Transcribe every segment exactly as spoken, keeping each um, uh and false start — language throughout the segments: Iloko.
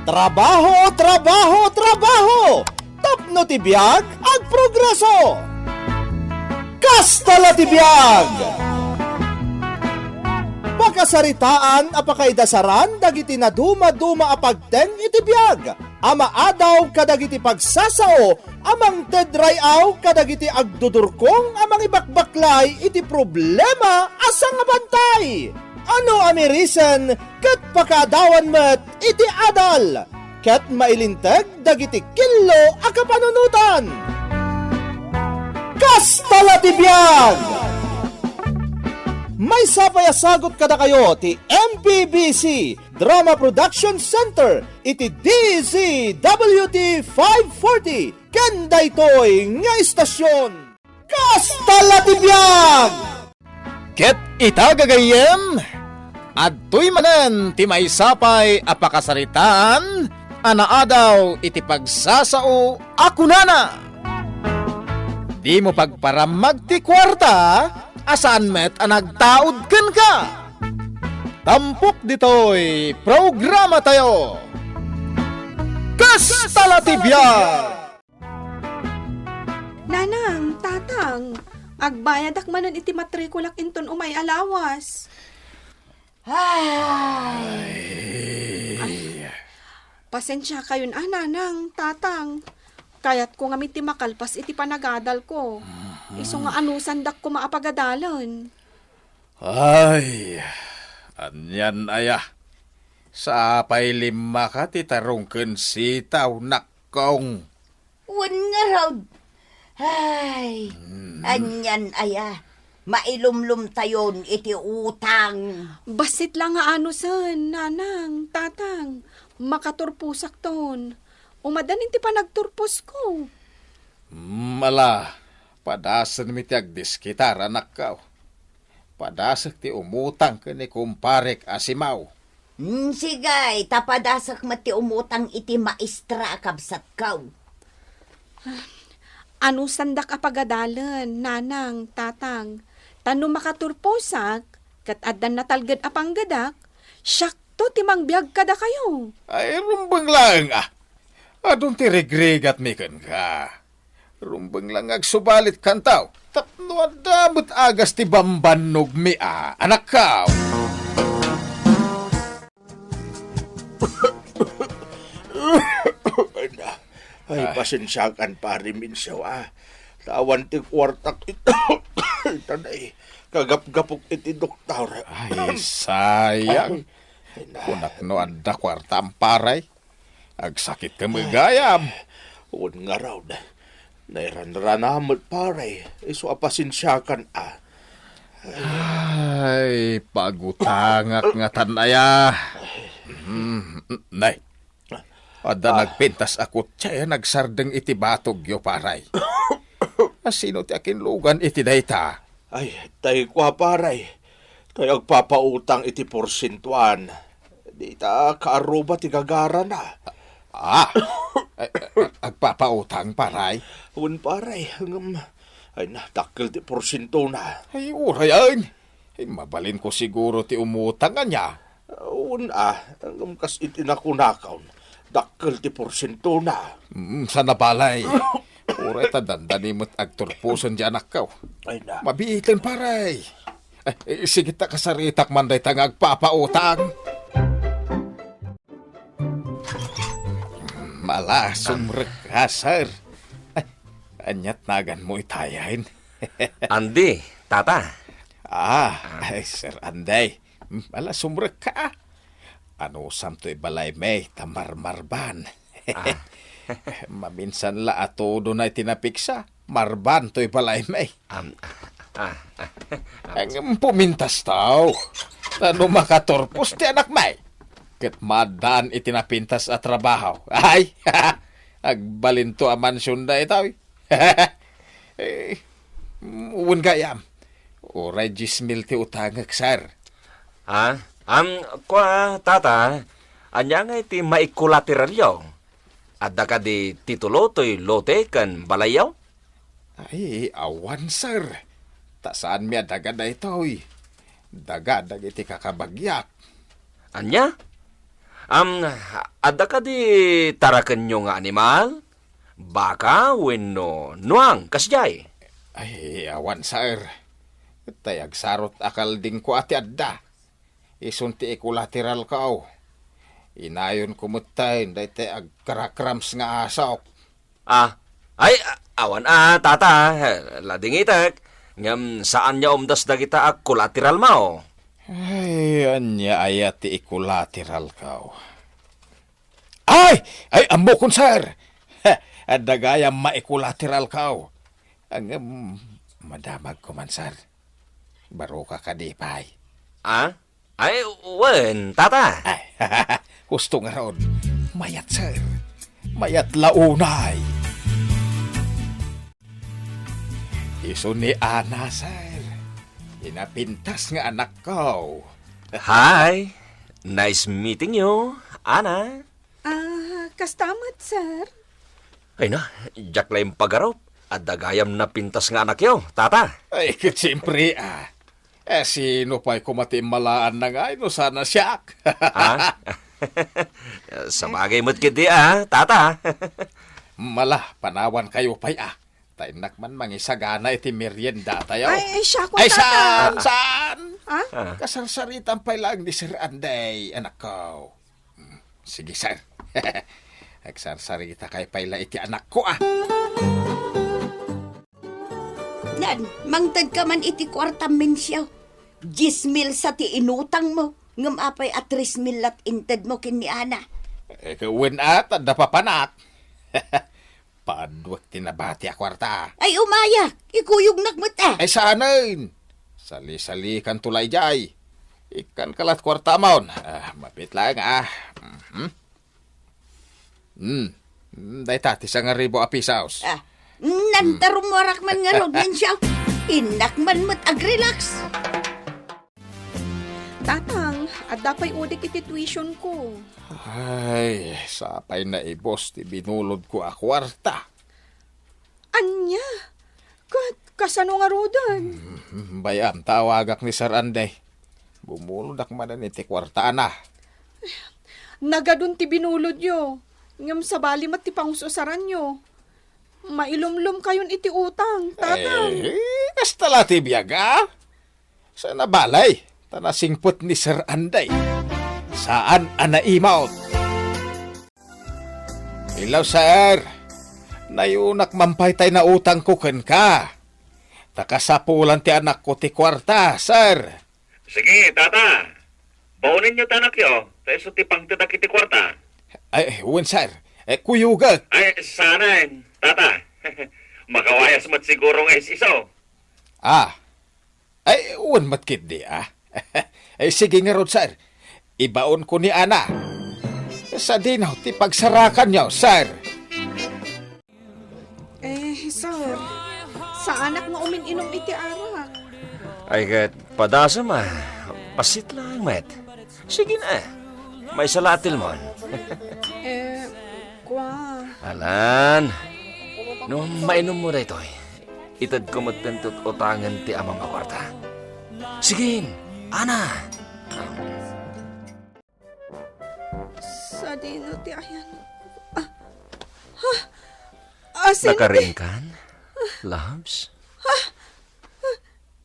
Trabaho, trabaho, trabaho! Tapno ti biag, agprogreso! Kasta la ti biag! Pakasaritaan a pakaidasaran dagiti nadumaduma a pagteng iti biag a maadaw kadagiti pagsasao a mangted ray-aw kadagiti agdudurkong a mangibakbaklay iti problema a sangabantay. Ano a mirisen ket pakaadawan met iti adal ket mailinteg dagiti killo a kapanunotan. Kasta la ti biag! Maysa pay a sagut kadakayo ti M P B C Drama Production Center iti D Z W T five forty ken daytoy nga istasyon. Kasta la ti biag! Ket ita, gagayyem, adtoy manen ti maysa pay a pakasaritaan a naadaw iti pagsasao a kunana, "Dimo pagparammag ti kuarta a saan met a nagtaud kenka." Tampok ditoy programatayo. Kasta la ti biag! Nanang, Tatang, agbayadak manen iti matrikulak inton umay a lawas. Ay! Ay, pasensiakayon a, Nanang, Tatang. Kayatko ngamin ti makalpas iti panagadalko. Isu nga anusandak koma a pagadalen. Ay, anian aya? Sapay limmaka ti tarong ken sitaw, nakkong. Wen ngarud. Ay, anian aya? Mailumlomtayon iti utang. Bassit la nga anusen, Nanang, Tatang. Makaturposakton. Umaddan iti panagturposko. Mm, ala, padasenmi ti agdiskitar, anakko. Padasek ti umutang ken ni kumparek a si Mau. Mm, sige, ta padasek met ti umutang iti maestra a kabsatko. Anusandak a pagadalen, Nanang, Tatang, ta no makaturposak, ket addan natalged a panggedak, siakto ti mangbiag kadakayo. Ay, rumbeng laeng a. Adun ti rigrigatmi kenka. Rumbeng lang nga agsubalit kantaw. Tapno adda met agas ti bambannogmi a, anakko. Ay, na. Ay, ah, pasensiakan, Pare Minsaw, ah. Tawan ti kuartak ita, ita na, eh. Kagapgapok iti doktor. Ay, sayang. Ay, ay, na. Kunak no adda kuartam, Pare. Agsakit ka met gayam. Wen ngarud. Nairanrana met, Pare. Isu a pasensiakan, ah. Ay, pagutangak ngatan aya. Hmm, nay. Adda nagpintas a kutsa a nagsardeng iti batogyo, Pare. A sino ti akinlugan iti dayta? Ay, tay kua, Pare. Tay agpapautang iti porsentuan. Dita kaaruba ti gagarana. Ah! Ay, ag-, agpapautang, Pare? Wen, Pare. Ngem, ay na, dakkel ti porsientona. Ay, uray, ay. Ay, mabalinko siguro ti umutang ania. Wen, ah, ngem kas iti nakunakon, dakkel ti porsientona. Mm, sana balay. Uray ta dandani met agturposen ti anakko. Ay na. Mabiiten, Pare. Ay, eh, sige ta kasaritak man dayta nga agpapautang. Mala, sumrek ka, sir. Ay, aniat naganmo itayen? Andy, tata. Ah, ay, Sir Andy. Hmm, ala, sumrek ka, ah. Anusam toy balaymi, ta marmarban. Ah. Maminsan la a todo na iti napigsa, marban toy balaymi. Am, ah, ah, ah. Ngem pumintas taw. Ta no makaturpos ti anakmi, ket maaddaan iti napintas a trabaho. Ay, agbalinto a mansion daytoy. Eh, wen gayam, uray dies mil ti utangek, sir. Ah, am, kua, tata, ania ngay ti maikolateralyo? Adda kadi titulo toy lote ken balayyo? Ay, awan, sir. Ta saanmi a daga daytoy. Daga dagiti kakabagiak. Ania? Am, adda kadi tarakenyo nga animal? Baka wenno nuang, kasdiay? Ay, awan, sir. Tay agsarot a kaldingko a ti adda. Isun ti ikolateralko. Inayonko metten daytoy agkarakrams nga asok. Ah, ay, a-, awan a, tata. Ladingitek. Ngem saan nga umdas dagita a kolateralmo. Ay, ania aya ti ikolateralko? Ay! Ay, ammokon, sir! Adda gayam maikolateralko. Ngem, madamagko man, sir. Baroka kadi pay? Ah? Ay, wen, tata. Ay, husto ngarud. Mayat, sir. Mayat la unay. Isu ni Ana, sir. Ti napintas nga anakko. Hi. Nice meeting you, Ana. Ah, kasta met, sir. Ay na, diak la impagarup. Adda gayam napintas nga anakyo, tata. Ay, ket siyempre, ah. Eh, sino pay koma ti immalaan na ngay no sana siak? Ha? Sabagay met ketdi, ah, tata. Mala, panawankayo pay, ah. Ta innak man mangisagana iti meriendatayo. Ay, ay, siak, Ay, tata. Saan, saan? Ah? Ah. Kasarsaritam pay laeng ni Sir Anday, anakko. Hmm, sige, sir. Agsarsaritaka pay la iti anakko, ah. Nan, mangtedka man iti kuartam, Mencio. Dies mil sa ti inutangmo, ngem apay a tres mil lat intedmo ken ni Ana? Eh, wen a, ta adda papanak. Paduek ti nabati a kuarta. Ay, umayak! Ikuyognak met, ah! Ay, saanen! Sali-salikanto la idiay. Ikkanka lat kuartamon. Ah, mapit laeng, ah. Mhm. Hmm. Hmm, dayta ti sangaribu a pisos. Ah, nandarummuarak man ngarud, Mencio. Innak man met agrelax. Tatang, adda pay udik iti tuition ko. Ay, sapay naibus ti binulodko a kuarta. Ania? Ket kasano ngaruden? Hmm, bay-am ta awagak ni Sir Anday. Bumulodak manen iti kuartana. Nagadun ti binulodyo, ngem sabali met ti pangus-usaranyo. Mailumlomkayon iti utang, Tatang. Eh, kasta la ti biag, a? Saan a balay, ta nasingpet ni Sir Anday. Saan a naimawt. Hello, sir. Nayunak man pay tay nautangko kenka. Ta kasapulan ti anakko ti kuarta, sir. Sige, tata. Baonenyo ti anakyo, ta isu ti pangtedak iti kuarta. Ay, wen, sir. Eh, kuyogek. Ay, saanen, tata. Makawayas met siguro nga is-isu. Ah. Ay, wen met ketdi, ah. Ay, sige ngarud, sir. Ibaonko ni Ana. Sadino ti pagsarakanyo, sir? Eh, sir, saanak nga umin-inom iti arak. Ay, ket padasem, a. Bassit laeng met. Sige na. Maysa la a tilmon. Eh, kua. Alan, no mainommo daytoy, itedko metten ti ut-utangen ti amam a kuarta. Sige, Ana. Sadino ti ayan? Ah, ha? Asin ti Nakariingkan, loves?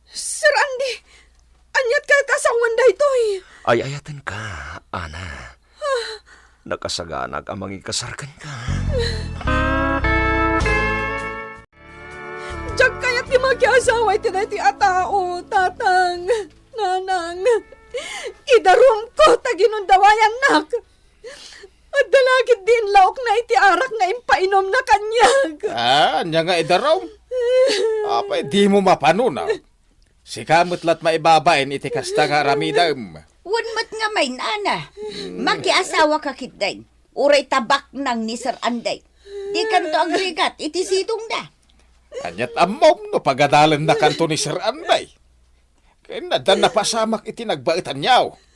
Sir Andy, aniat kayat a sawen daytoy? Ay-ayatenka, Ana. Nakasaganak a mangikasar kenka. Diak kayat ti makiasawa iti daytoy a tao, Tatang, Nanang. Idarumko ta ginundawayannak. Adda la ketdi inlaokna iti arak nga impainomna kaniak. Ah, ania nga idarum? Apay dimo mapanuna? Sika met lat maibabain iti kasta nga aramidem. Wen met nga mainana. Makiasawaka ketdin. Uray ta baknang ni Sir Anday. Dikanto agrigat iti sidongda. Aniat ammom no pagadalennakanto ni Sir Anday? Ken addan napasamak iti nagbaetanyo.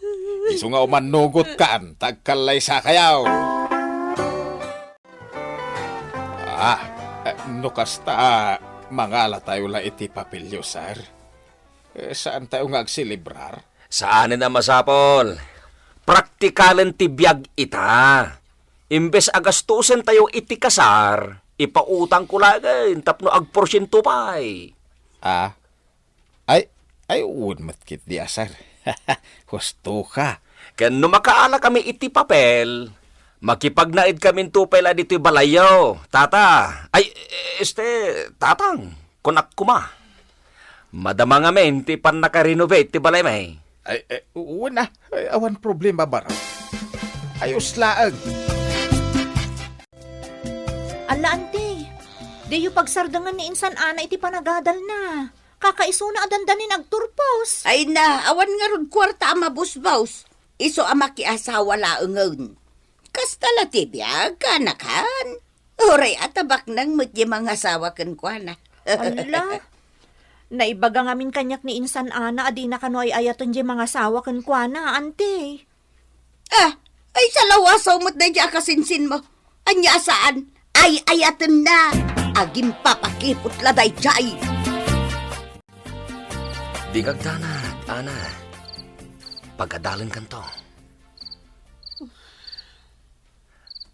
Isu nga umannugotkan, ta agkallaysakayo. Ah, eh, no kasta, mangalatayo la iti papelyo, sir. Eh, saantayo nga agselebrar? Saanen a masapul. Praktikalen ti biag ita. Imbes a gastusentayo iti kasar, ipautangko laeng tapno agporsiento pay. Ah, ay, ay, wen met ketdi a, sir. Husto ka. Ken no makaalakami iti papel, makipagnaedkaminto pay la ditoy balayyo, tata. Ay, este, tatang, kunak koma. Madama ngamin ti pannaka-renovate ti balaymi. Ay, ay, wen a. Ay, awan problema, Baro. Ayos laeng. Alla, ante, diyo pagsardengen ni insan Ana iti panagadalna. Kakaisuna a dandanin agturpos. Ay na, awan ngarud kuarta a mabusbos. Isu a makiasawa laengen. Kasta la ti biag, kanakan. Uray a tabaknang met diay mangasawa kenkuana. Alla, naibaga ngamin kaniak ni insan Ana a dina kano ay-ayaten diay mangasawa kenkuana, ante. Ah, ay salawasaw met daydiay a kasinsinmo. Ania a saan? Ay-ayatenna. Agimpapakipot la daydiay. Dika agdanag, Ana. Pagadalenkanto.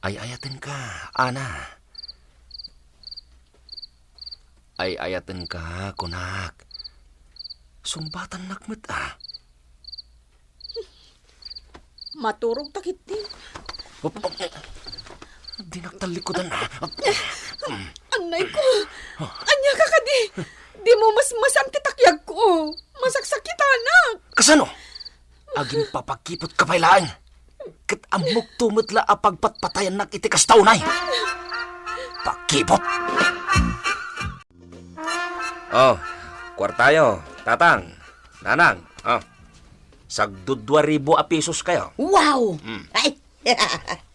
Ay-ayatenka, Ana. Ay-ayatenka, kunak. Sungbatannak met, a. Maturog ta ketdi. Op, op. Dinak tallikudan, a. Annay ko. Ania ka kadi? Dimo masmasan ti takyagko. Masaksakitanak. Kasano? Agimpapakipot ka pay laeng. Ket ammokto met la a pagpatpatayannak iti kasta unay. Pakipot. Oh, kuartayo, tatang, nanang, oh. Sagdudua ribu a pesos kayo. Wow! Mm. Ay,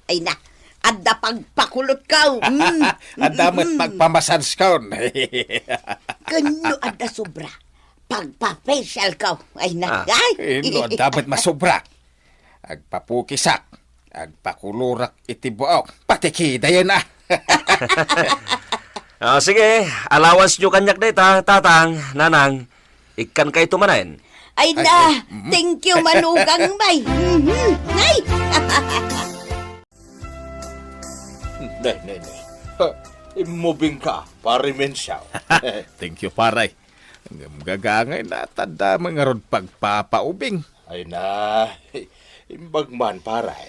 ay na, adda pagpakulotko. Mm. Adda met Mm. pagpamasanskon. Ken no adda sobra, pagpa-facialko. Ay na. Ah. Ay. Eh, no adda met masobra, agpapukisak, agpakulorak iti buok. Patikidayen, a. Ah, sige, allowance nyo kaniak dayta, tatang, nanang. Ikkan kayto manen. Ay Ay, na, ay, mm. thank you, manugang, bay. Mhm. Ay! Nay, nay, nay. Ha, immoving ka, Pare Mensiaw. Thank you, pare. Ngem gagangay na, tadda mangarod pagpapaubing. Ay na, imbag man, pare.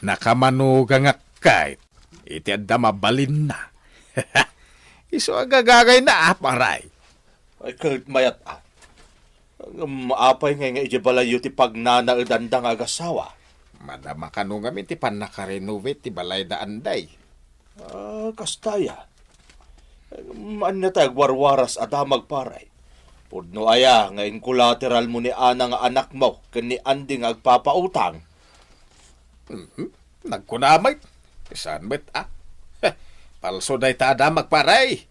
Nakamanugangak kay iti adda mabalinna. Isu a gagangay na, a, pare. Ay, ket mayat, a. Ngem apay ngay nga idiay balayyo ti pagnanaedanda nga agasawa? Madama kano ngamin ti pannaka-renovate ti balayda, Anday. Ah, kasta aya. Ngem ania tay agwarwaras a damag, pare? Pudno aya nga inkolateralmo ni Ana nga anakmo ken ni Andy nga agpapautang? Mhm. Nagkuna met. Saan met, a? Palso dayta a damag, pare.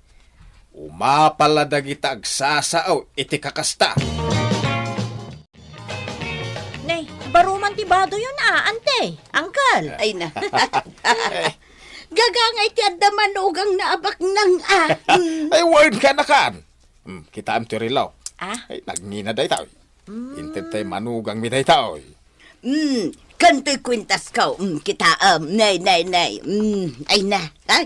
Umapal a dagita agsasao iti kakasta. Nay, baro man ti badoyon, a, ante, uncle. Ay na. Gagangay ti adda manugangna a baknang, a. Mm. Ay, wen, kanakan. Mm, kitaem ti relo. Ah? Ay, nagngina dayta, oy. Mm. Inted tay manugangmi dayta, oy. Mm, kantoy kuentasko. Mm, kitaem. Nay, nay, nay. Mm, ay na. Ay.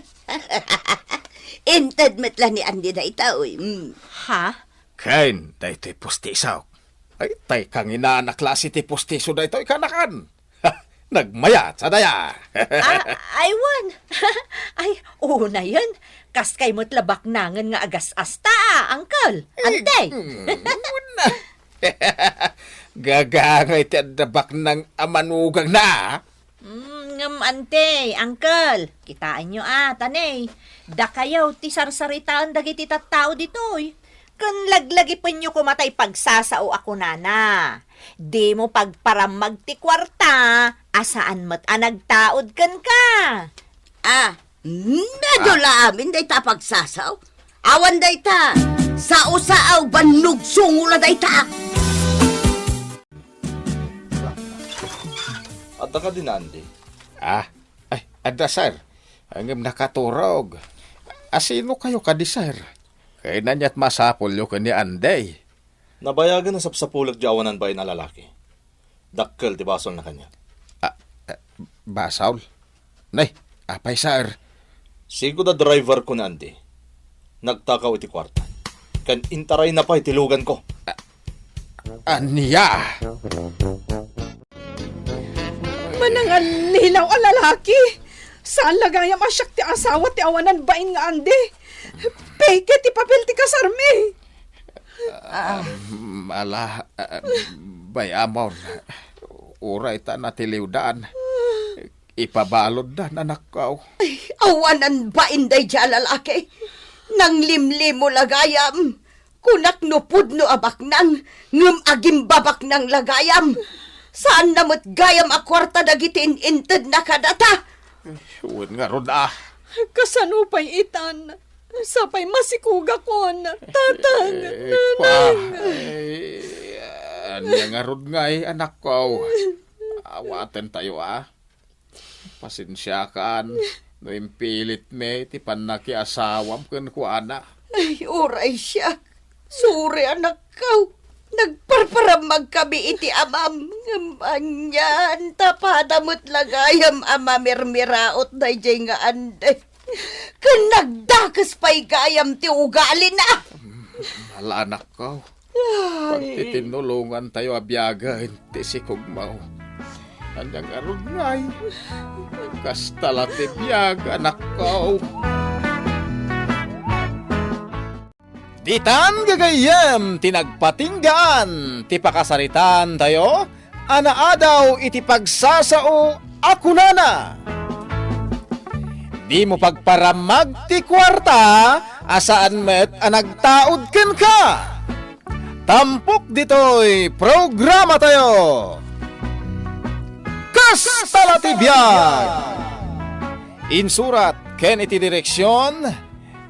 Inted met la ni Andy dayta, oy. Mm. Ha? Ken, daytoy postisok. Ay, tay kanginana klase ti postiso daytoy, kanakan. Nagmayat, sadaya. Ah, ay, wen. Ay, unayen. Kas kay met la baknangen nga agas-asta, a, uncle. Eh, ante. Mm, una. Gagangay ti adda baknang a manugangna, a. Mm, ngem ante, uncle, kitaenyo, a, tanay. Dakayo ti sarsaritaen dagiti tattao ditoy. Ken laglagipenyo koma tay pagsasao a kunana, "Dimo pagparammag ti kuarta a saan met a nagtaud kenka." Ah, mm, adu la amin dayta a pagsasao. Awan dayta, sao-sao, bannog sungo la dayta. Adda kadi ni Andy? Ah, ay, adda, sir. Ngem nakaturog. Asino kayo kadi, sir? Kay naniat masapulyo ken ni Andy. Nabayagen a sapsapulek diay awanan bain a lalaki. Dakkel ti basolna kaniak. Basol. Nay, apay, sir? Sigud a driver ko ni Andy. Nagtakaw iti kuarta. Ken intarayna pay ti lugan ko. Ania? Manangallilaw a lalaki! Saan la gayam a siak ti asawa ti awanan bain nga Andy? Peke ti papel ti kasarmi! Ah, ala, ah, bay-amon. Uray ta natiliwdan. Ipabaludda, anakko. Ay, awanan bain daydiay a lalaki. Nanglimlimo la gayam. Kunak no pudno a baknang, ngem agimbabaknang la gayam. Saanna met gayam a kuarta dagiti in-intedna kadata. Wen ngarud a. Kasano pay itan? Sapay masikugakon, tatang, eh, nanang. Pa, eh, ania ngarud ngay, anakko? Awatentayo, a. Pasensiakan no impilitmi ti pannakiasawam kenkuana. Ay, uray siak. Sorry, anakko. Nagparparamagkami iti amam. Ngem ania, anta pada met la gayam a mamirmiraot daydiay nga Andy. Ken nagdakes pay gayam ti ugalina. Ala, anakko. Ay. Pagtitinulongantayo a biagen ti sikugmo. Ania ngarud ngay? Kasta la ti biag, anakko. Ditan gagayyem ti nagpatinggaan ti pakasaritaantayo a naadaw iti pagsasao a kunana, "Dimo pagparamag ti kuarta a saan met a nagtaud kenka." Tampok ditoy programatayo, Kasta la ti biag. Insurat ken iti direksion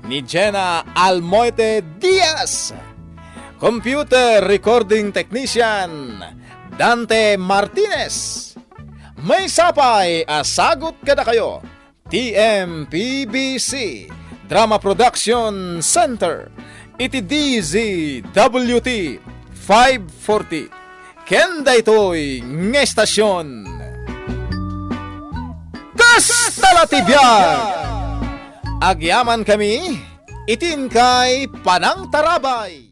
ni Jenna Almoite Diaz. Computer recording technician, Dante Martinez. Maysa pay a sagut kadakayo, T M P B C Drama Production Center, iti D Z W T five forty. Ken daytoy nga estasion, Kasta la ti biag! Agyamankami iti inkay panangtarabay.